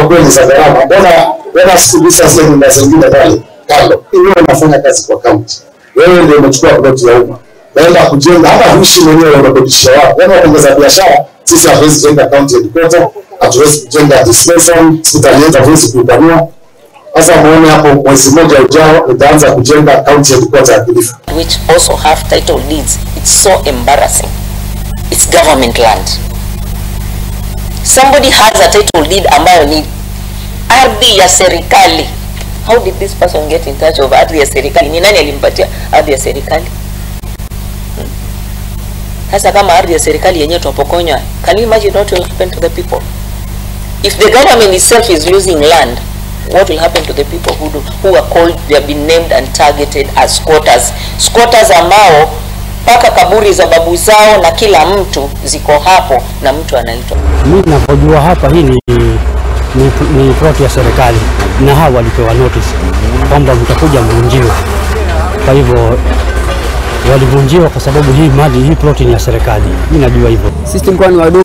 kweli za gharama, mbona sikugusa zile nyumba zingine pale kando? Wewe unafanya kazi kwa county, wewe ndio umechukua plot ya umma, naenda kujenga, hata huishi mwenyewe, unakodisha wao. Yaani waongeza biashara. Sisi hatuwezi kujenga county headquarter, hatuwezi kujenga dispensary, hospitali yetu hatuwezi kuipanua. Sasa muone hapo mwezi mmoja ujao nitaanza kujenga county headquarter ya Kilifi, which also have title deeds. It's so embarrassing. It's government land. Somebody has a title deed ambayo ni ardhi ya serikali. How did this person get in touch of ardhi ya serikali? Ni nani alimpatia ardhi ya serikali? Sasa kama ardhi ya serikali yenyewe twapokonywa, can you imagine what will happen to the people? If the government itself is losing land, what will happen to the people who are called, they have been named and targeted as squatters? Squatters ambao mpaka kaburi za babu zao na kila mtu ziko hapo na mtu anaitwa. Mimi ninapojua hapa hii ni plot ya serikali, na hawa walipewa notice kwamba mtakuja mvunjiwe. Kwa hivyo walivunjiwa kwa sababu hii mali, hii plot ni ya serikali. Mimi najua hivyo. Sisi tulikuwa ni wadogo.